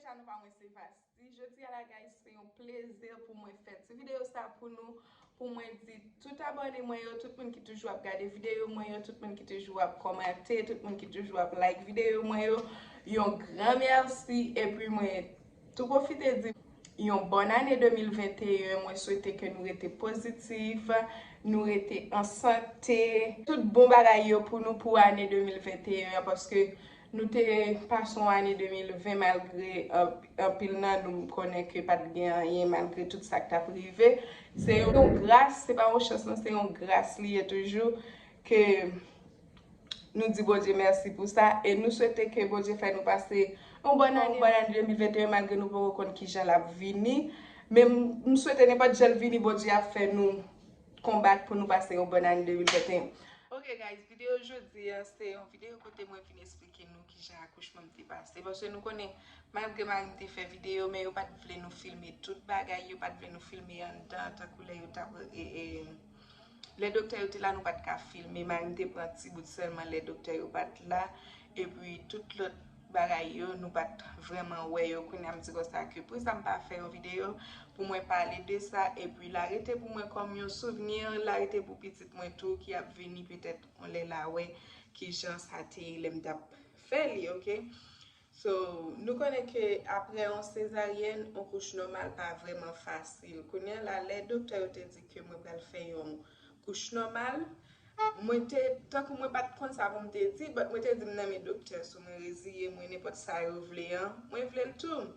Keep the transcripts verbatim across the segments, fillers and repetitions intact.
Sa nou pa mwen se Vasti. Jodi a la, guys, se yon plezi pou mwen fè ti videyo sa pou nou, pou mwen di tout abòne mwen yo, tout moun ki toujou ap gade videyo mwen yo, tout moun ki toujou ap kòmante, tout moun ki toujou ap like videyo mwen yo, yon gran mèsi. Epi mwen tou pwofite di yon bòn ane de mil venteyen. Mwen swete ke nou rete pozitif, nou rete an sante. Tout bon bagay yo pou nou pou ane de mil venteyen an, paske nou te pase yon ane de mil ven malgre anp- anpil nan nou konnen ke pa t gen anyen malgre tout sa k t ap rive. Se yon gras, se pa yon chans non, se yon gras li ye toujou ke nou di Bondye mèsi pou sa e nou swete ke Bondye fè nou pase yon bòn ane, yon bòn ane de mil venteyen malgre nou poko konn kijan l ap vini. Men m, m swete nenpòt jan l vini, Bondye ap fè nou konbat pou nou pase yon bòn ane de mil venteyen. Ok guys, videyo jodi a se yon videyo kote mwen vin eksplike nou kijan akouchman m te pase. Paske nou konnen, malgre mari m te fè videyo, men yo pa t vle nou filme tout bagay, yo pa t vle nou filme anndan, tankou lè yo t ap, e, e, lè doktè yo te la, nou pa t ka filme. Mari m te pran ti bout sèlman lè doktè yo pa t la. Epi tout lòt bagay yo, nou pa t vrèman wè yo. Kounye a m di konsa ke pou sa m pa fè yon videyo pou mwen pale de sa. Epi l a rete pou mwen kòm yon souvni, l a rete pou pitit mwen tou ki ap vini petèt yon lè l a wè kijan sa te ye lè m t ap fè li, ok? So, nou konnen ke apre yon sezaryèn, yon kouch nòmal pa vrèman fasil. Kounye a la, lè doktè yo te di ke mwen pral fè yon kouch nòmal, mwen te, tankou mwen pa t konn sa pou m te di, but mwen te di m nan men doktè, so mwen reziye mwen, nenpòt sa yo vle an, mwen vle l tou.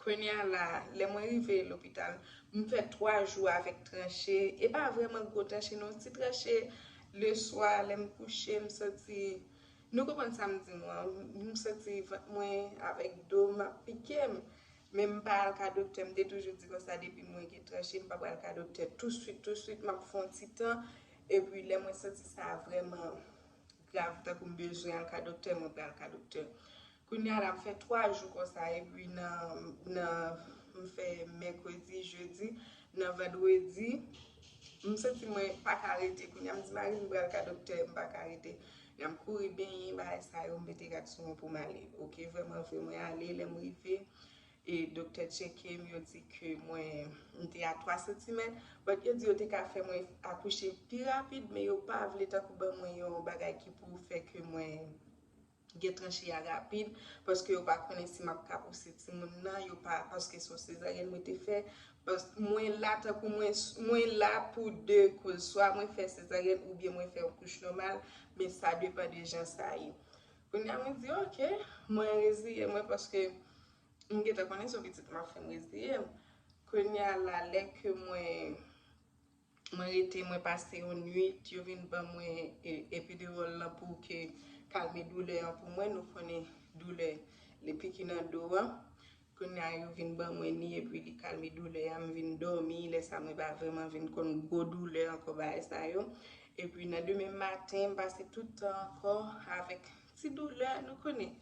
Kounye a la, lè mwen rive lopital, m fè twa jou avèk tranche, e pa vrèman gwo tranche non, ti tranche, leswa, lè m kouche, m santi, nou konprann sa m di nou an, m santi vant mwen avèk do m ap pike m. Men m pa al ka doktè, m te toujou di konsa depi mwen gen tranche, m pa pral ka doktè touswit, touswit, m ap fè yon ti tan. Epi lè mwen santi sa vrèman grav, tankou m bezwen al ka doktè, mwen pral ka doktè. Kounye a la, m fè twa jou konsa, epi nan, nan, m fè mèkredi, jedi, nan vandredi, m santi mwen pa ka rete. Kounye a, m di mari m pral ka doktè, m pa ka rete. Kounye a, m kouri benyen, bagay sa yo, m mete rad sou mwen pou m ale. Ok, vrèman vre, mwen ale, lè m rive, e doktè tcheke m, yo di ke mwen, m te a twa santimèt. But yo di yo te ka fè mwen akouche pi rapid, men yo pa vle tankou ban mwen yon bagay ki pou fè ke mwen gen tranche a rapid, paske yo pa konnen si m ap ka pouse timoun nan, yo pa, paske se yon sezaryèn mwen te fè. Pas-, mwen la tankou mwen, mwen la pou de koz, swa mwen fè sezaryèn oubyen mwen fè yon kouch nòmal, men sa depann de jan sa ye. Kounye a mwen di, ok, mwen reziye mwen paske m gentan konnen se yon pitit m ap fè, m reziye m. Kounye a la, lè ke mwen, mwen rete, mwen pase yon nwit, yo vin ban mwen e-, epidiwòl lan pou ke kalme doulè an pou mwen. Nou konnen doulè, li piki nan do an. Kounye a, yo vin ban mwen li, epi li kalme doulè a, m vin dòmi. Lè sa, mwen pa vrèman vin konn gwo doulè ankò, bagay sa yo. Epi nan demen maten, m pase tout tan ankò avèk ti doulè, nou konnen.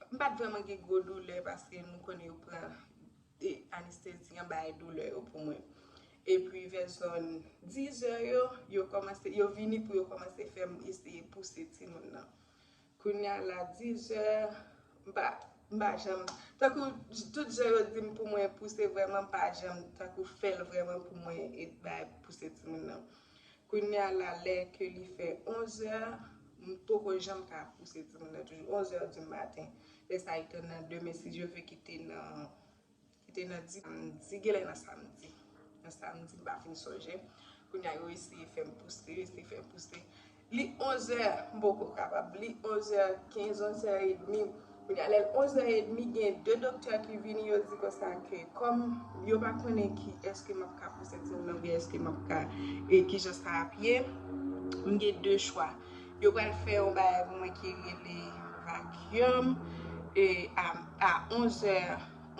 M pa t vrèman gen gwo doulè paske nou konnen yo pran, e, anestezi an bay doulè yo pou mwen. Epi vè zòn dizè yo, yo kòmanse, yo vini pou yo kòmanse fè m eseye pouse timoun nan. Kounye a la, dizè, m pa, m pa janm, tankou tout jan yo di m pou mwen pouse vrèman, m pa janm tankou fè l vrèman pou mwen e bay pouse timoun nan. Kounye a la, lè ke li fè onzè, m poko janm ka pouse timoun nan toujou. Onzè di maten. Lè sa, li te nan demen, si Dye vle, ki te nan, ki te nan di, samdi, genlè nan samdi. Nan samdi, m pa fin sonje. Kounye a, yo eseye fè m pouse, yo eseye fè m pouse. Li onzè, m poko kapab. Li onzè kenz, onzè edmi. Kounye a, lè l onzè edmi, gen de doktè ki vini, yo di konsa ke kòm yo pa konnen ki èske m ap ka pouse timoun nan oubyen èske m ap ka, e kijan sa ap ye, m gen de chwa. Yo pral fè yon bagay pou mwen ki rele vacuum, e a, a onzè,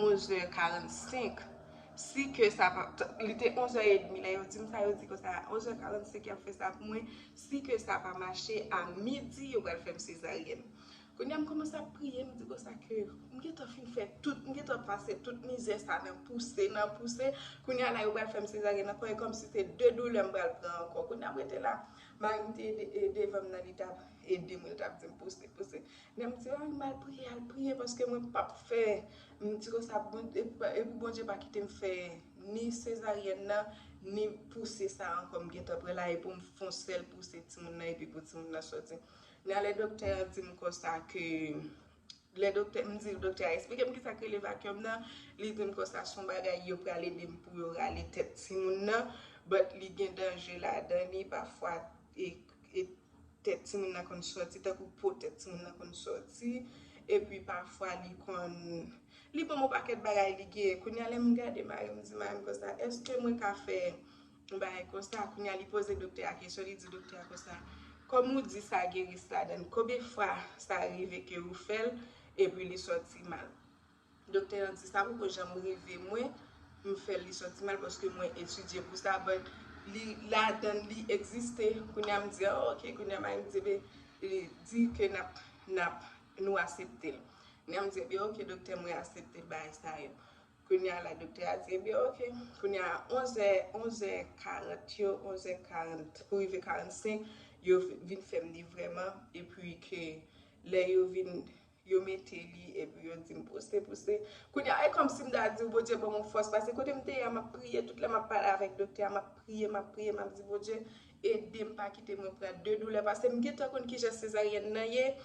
onzè karannsenk. Si ke sa pa, t-, li te onzè edmi, lè yo di m sa, yo di konsa, onzè karannsenk y ap fè sa pou mwen. Si ke sa pa mache, a midi, yo pral fè m sezaryèn. Kounye a m kòmanse ap priye, m di konsa ke m gentan fin fè tout, m gentan pase tout mizè sa nan pouse, nan pouse. Kounye a la yo pral fè m sezaryèn ankò, e kòmsi se de doulè m pral pran ankò. Kounye a m rete la, mari m te de- e devan m nan, li t ap ede mwen, li t ap di m pouse, pouse. Lè m di, "Ay, m al priye, al priye, paske mwen p ap fè." M di konsa, "Bon, e pou Bondye pa kite m fè ni sezaryèn nan, ni pouse sa ankò m gentan pran la, e pou m fè yon sèl pouse timoun nan, epi pou timoun nan sòti." Nan lè doktè a di m konsa ke, lè doktè, m di doktè a eksplike m kisa k rele vacuum nan, li di m konsa se yon bagay yo pral ede m pou yo rale tèt timoun nan, but li gen danje ladan li, pafwa e, e tèt timoun nan konn sòti, tankou po tèt timoun nan konn sòti, epi pafwa li konn, li ban m yon pakèt bagay li gen. Kounye a lè m gade mari m, m di mari m konsa, èske mwen ka fè yon bagay konsa? Kounye a li poze doktè a kesyon, li di doktè a konsa, kòm ou di sa gen risk ladan l, konbyen fwa sa rive ke ou fè l, epi li sòti mal? Doktè an di sa poko janm rive mwen, m fè li sòti mal paske mwen etidye pou sa, but li ladan li egziste. Kounye a m di, "Ah, ok." Kounye a mari m di, "Be, li di ke n ap, n ap, nou aksepte l." Kounye a m di, "Be, ok, doktè, mwen aksepte bagay sa yo." Kounye a la, doktè a di, "Be, ok." Kounye a onzè, onzè karant yo, onzè karant pou rive karannsenk, yo vin fè m li vrèman, epi ke lè yo vin yo mete li, epi yo di m pouse, pouse. Kounye a, e kòmsi m ta di w, Bondye ban m yon fòs, paske kote m te ye a, m ap priye, tout lè m ap pale avèk doktè a, m ap priye, m ap priye, m ap di, "Bondye, ede m, pa kite mwen pran de doulè," paske m gentan konn kijan sezaryèn nan ye,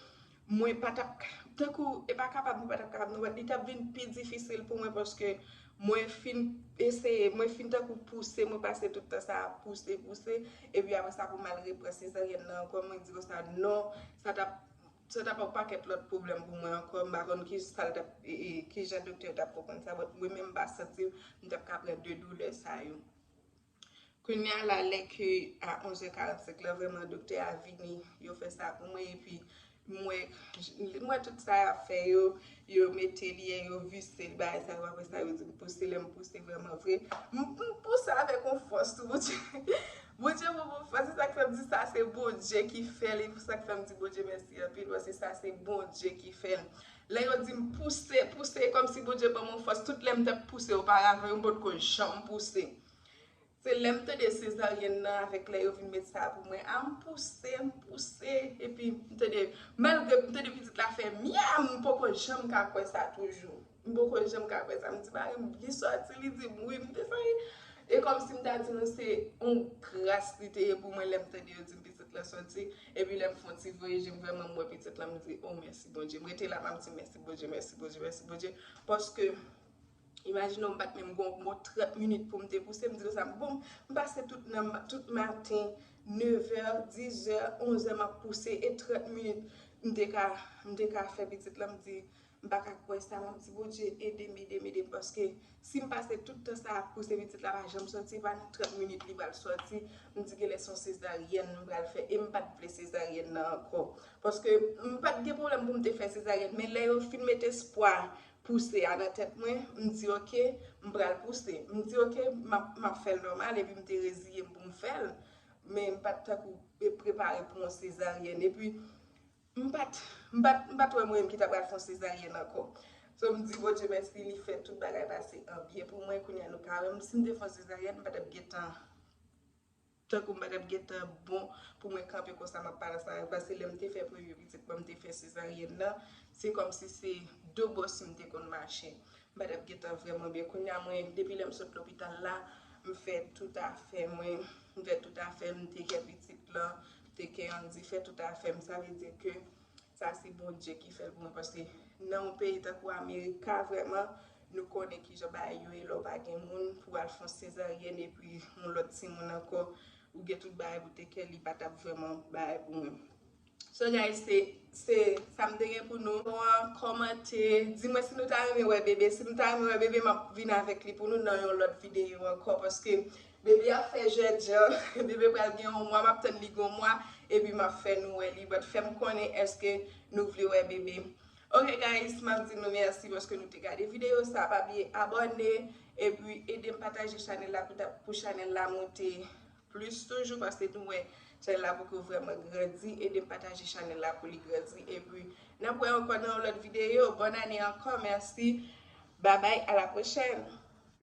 mwen pa t ap, tankou, e pa kapab, mwen pa t ap kapab, non, but li t ap vin pi difisil pou mwen, paske mwen fin eseye, mwen fin tankou pouse, mwen pase tout tan sa a pouse, pouse, epi apre sa pou m al repran sezaryèn nan ankò, mwen di konsa, non, sa t ap sa t ap yon pakèt lòt pwoblèm pou mwen ankò. M pa konn ki sa l t ap, e, e, ki jan doktè t ap konprann sa, but mwen menm m pa santi m t ap ka pran de doulè sa yo. Kounye a la, lè ke a onzè karannsenk la, vrèman, doktè a vini, yo fè sa pou mwen, epi m wè, m wè tout sa y ap fè yo, yo mete li, yo vise li, bagay sa yo, apre sa, yo di m pouse, lè m pouse vrèman vre. M, m pouse avèk yon fòs, tou, Bondye. Bondye bon, bon, fò se sa k fè m di sa se Bondye ki fè l, e pou sa k fè m di Bondye mèsi anpil, paske sa se Bondye ki fè l. Lè yo di m pouse, pouse, e kòmsi Bondye ban m yon fòs, tout lè m t ap pouse oparavan, yo m potko janm pouse. Se lè m tande sezaryèn nan avèk lè yo vin met sa pou mwen, a m pouse, m pouse, epi m tande, malgre m tande pitit la fè myaw, m poko janm ka kwè sa toujou. M poko janm ka kwè sa. M di, "Mari m, li sòti?" Li di m, "Wi." M te fè, e kòmsi m ta di nou se yon gras li te ye pou mwen lè m tande yo di m pitit lan sòti. Epi lè m fè yon ti voye je m, vrèman m wè pitit lan, m di, "O, mèsi Bondye." M rete la, m ap di, "Mèsi Bondye, mèsi Bondye, mèsi Bondye." Paske, imajine w, m pa t menm gon bon trant minit pou m te pouse. M di konsa, bon, m pase tout nan, tout maten, nevè, dizè, onzè, m ap pouse, e trant minit, m te ka, m te ka fè pitit lan, m di, m pa ka kwè sa, m ap di, "Bondye, ede m, ede m, ede m," paske si m pase tout tan sa ap pouse pitit la pa janm sòti, e pa nan trant minit li pral sòti, m di, "Genlè se yon sezaryèn m pral fè," e m pa t vle sezaryèn nan ankò. Paske m pa t gen pwoblèm pou m te fè sezaryèn, men lè yo fin met espwa pouse a nan tèt mwen, m di, "Ok, m pral pouse." M di, "Ok, m ap, m ap fè l nòmal," epi m te reziye m pou m fè l, men m pa t tankou prepare pou yon sezaryèn. Epi, M pa t, m pa t, m pa t wè mwen menm ki ta pral fè yon sezaryèn ankò. So, m di Bondye mèsi, li fè tout bagay pase an byen pou mwen. Kounye a nou ka wè m, si m te fè yon sezaryèn, m pa t ap gentan, tankou m pa t ap gentan bon pou mwen kanpe konsa m ap pale ansanm avè w. Paske lè m te fè premye pitit mwen, m te fè sezaryèn nan, se kòmsi se de bò si m te konn mache. M pa t ap gentan vrèman byen. Kounye a mwen, depi lè m sot lopital la, m fè tout afè mwen, m fè tout afè m, m te kè pitit lan, m te kè Andy, fè tout afè m. Sa vle di ke sa se Bondye ki fè l pou mwen, paske nan yon peyi tankou Amerika, vrèman, nou konnen kijan bagay yo ye, lè w pa gen moun pou al fè yon sezaryèn epi yon lòt timoun ankò, ou gen tout bagay pou te kè, li pa t ap vrèman bagay pou mwen. So guys, se, se sa m te gen pou nou. Bon, kòmante, di mwen si nou ta renmen wè bebe. Si nou ta renmen wè bebe, m ap vin avèk li pou nou nan yon lòt videyo ankò, paske bebe ap fè jèdjan. Bebe pral gen yon mwa, m ap tann li gen yon mwa, epi m ap fè nou wè li. But fè m konnen èske nou vle wè bebe. Ok guys, m ap di nou mèsi paske nou te gade videyo sa. Pa bliye abòne, epi ede m pataje chanèl la pou ta, pou chanèl la monte plis toujou, paske nou wè chanèl la poko vrèman grandi. Ede m pataje chanèl la pou li grandi. Epi n ap wè ankò nan yon lòt videyo. Bòn ane ankò. Mèsi. Babay, a la pwochèn.